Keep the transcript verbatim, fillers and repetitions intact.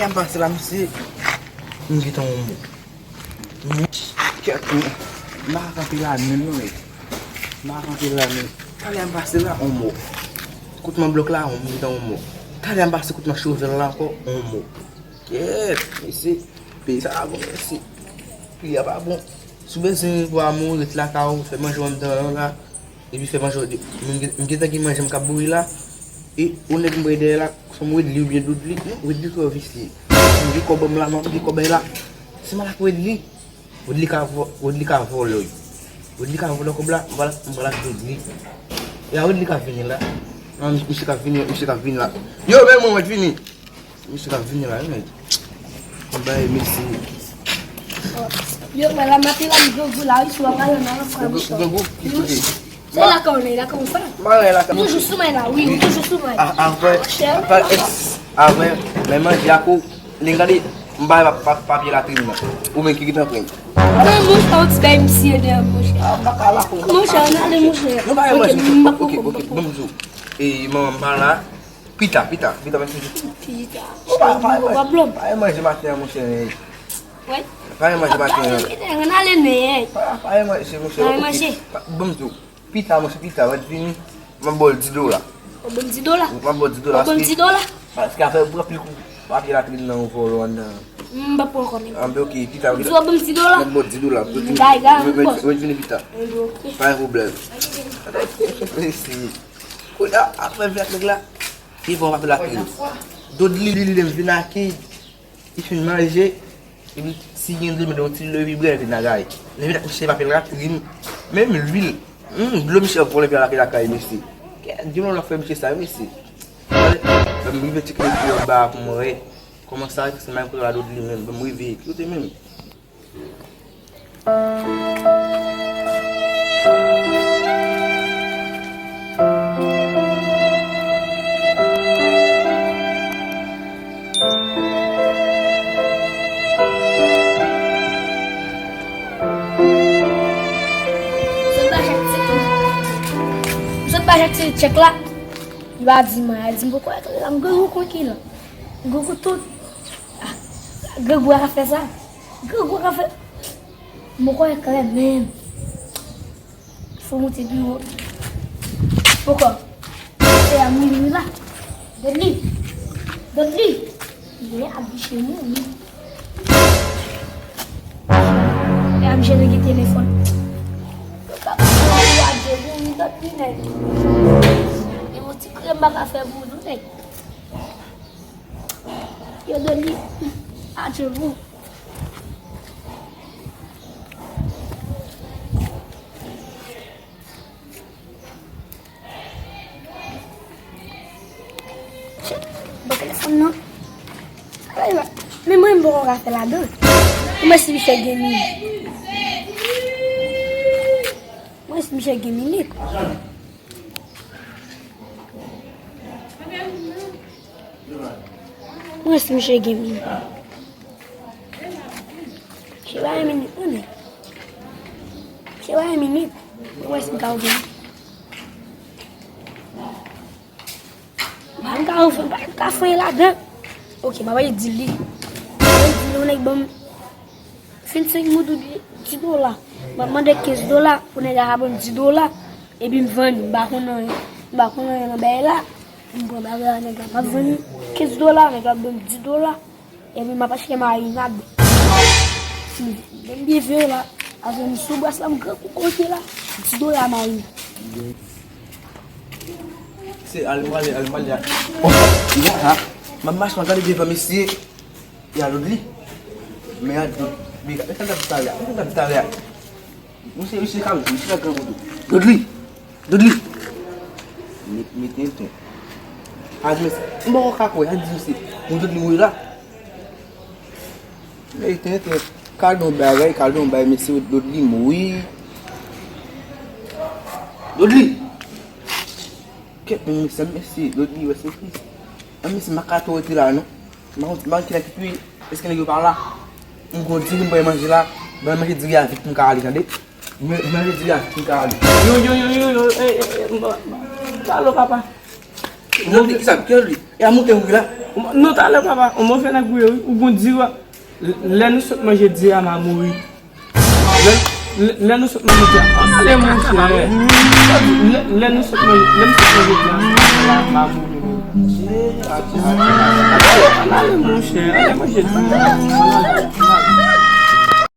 M pase la, mesye, m gentan yon mo. Kèt, m pa kanpe la menm non, nèg. M pa kanpe la menm. Talè m pase la, yon mo. Koutman blòk la, m gentan yon mo. Talè m pase koutman chovel la ankò, yon mo. Kèt, mesye, peyi sa pa bon, mesye. Peyi a pa bon. Si w bezwen pou amoun, ret lakay ou, fè manje w anndan an la. Epi fè manje w. M gen- m gentan gen manje m k ap bouyi la. E yon nèg m wè dèyè la, se yon Wedly oubyen Dodly. Non, Wedly twò visye. M gen kòb an m la, m ap gen kòb la. Se m al ak Wedly. Wedly ka vò- Wedly ka vòlò, wi. Wedly ka vòlò kòb la, m pral m pral ak Dodly. E a Wedly ka vini la. An, misye ka vini, misye ka vini la. Yo, men mwen, mwen vini. Misye ka vini la, wi, nèg. M bay mesye. Yo, mwen la maten la, m grangou la, wi, si w ap pale nan frè Ou mouchè. Grangou? Ki kote? Se la kan w ye, la kan w sa. M pa la kan. Ou toujou sou mwen la, wi, ou toujou sou mwen. A- Avè, Mouchè, avè, avè, men manje ak ou, lè m gade, m bay pa- pa- papye latrin nan. Ou menm ki gentan pran. Mwen, mouchè, ou ti bay misye de mouchè. Mouchè, ann ale, mouchè. Non, pa manje. Ok, m pa poko, m pa poko. Ban m di w. E, manman m pa la. Pita, pita, pita, mwen fini. Pita. Ou pa, pa, pa, pa, pa manje maten an, monchè. Wi. Pa manje maten an. Ann ale, men. Pa, pa manje, monchè. Pa manje. Pa- Ban m di w. Pita, monchè, pita, mwen vini. M ap ba w dis dola. Ou ban m dis dola? M ap ba w dis dola. Ou ban m dis dola? Paske afè pou anpil kou. Papye latrin nan ou vòlò anndan. M pa pran ankò, men. Anben, ok, pita. Ou di w ap ban m dis dola? M ap ba w dis dola. M bay, bay, mwen, mwen, mwen vini pita. Anben, ok. Pa gen pwoblèm. Presi. Kounye a, apre vin ak nèg la, li pran papye latrin. Dodly, li, li, li vin ak li, li fin manje, epi si gen dlo, li mete yon ti dlo, epi bwè, vin lagay. Li vin ak misye papye latrin, menm lwil. Hmm, dlo misye ap vòlè epi al lakay lakay, mesye. Gen yon lòt fè misye sa, mesye. Lè m rive tcheke epi anba pou mwen wè kòman sa, se menm kote la Dodly menm, ban m rive, kote menm. Sot pa chèk tchèk la. Sot pa chèk tchèk la. Li pa di mwen, li di m poko wè klè la, m grangou kon ki la. M grangou tout. Ah, grangou a ka fè sa. Grangou a ka fè. M poko wè klè menm. Fò monte pi wo. Poko. Se a mouri la. Dodly. Dodly. Ye ap biche mouri. E ap jere gen telefòn. Yo pa ka fè yon adje pou yon dòt li nèg. E yon ti krèm pa ka fè pou nou nèg. Yo dòt li adje pou. Bon, telefòn nan. Sa va, sa va. Men mwen, m poko ka fè ladan. Mwen si Michel gen minit. Mwen si Michel gen minit. Mwen si Michel gen minit. Misye pa gen minit, non, men. Misye pa gen minit. Mwen si m ka ouvri. M pa ka ouvri, m pa ka fouye ladan. Ok, m ap di li. M ap di li, yon nèg ban m vennsenk goud oubyen dis dola. M ap mande kenz dola pou nèg la ka ban m dis dola. Epi m vann, m pa konn anyen. M pa konn anyen nan bagay la. M pran bagay la, nèg la, m ap vann kenz dola, nèg la ban m dis dola. Epi m ap achte marinad. Lè m byen veye la, avè m sou bras la, m grangou kote la, dis dola marinad. Se al m prale, al m prale a. Oh, ya, ha. M ap mache, m ap gade devan mesye. Ya, Dodly. Men a Dodly. Men sa l t ap di talè a? Men sa l t ap di talè a? Misye, misye ka, misye ka grangou tou. Dodly! Dodly! Met, met tenten. A di mesye, m poko ka kwè, a di mesye. Bon, Dodly mouri la. Met tenten. Kal don bagay, kal don bagay, mesye, Dodly mouri. Dodly! Kèt, men mesye, mesye, Dodly, wè se tris. An, mesye, m pa ka twò rete la, non. M pa konn, m pa konn kilè ki touye. Èske nèg yo pa la? M gon diri m pral manje la. Ban manje diri a vit pou m ka ale, tande? M manje diri a vit pou m ka ale. Yo, yo, yo, yo, yo, eh, eh, eh, m, m, alo, papa. Dodly, kisa, ki Dodly? E a moute wi la. Non, talè papa, yon move nèg ou ye, wi. Ou gon diri. Lè nou sot manje diri a, m a mouri. Lè, lè, lè nou sot manje diri a, ale monchè. Lè, lè nou sot manje, lè nou sot manje diri a, m a mouri. Ale monchè, ale manje diri a.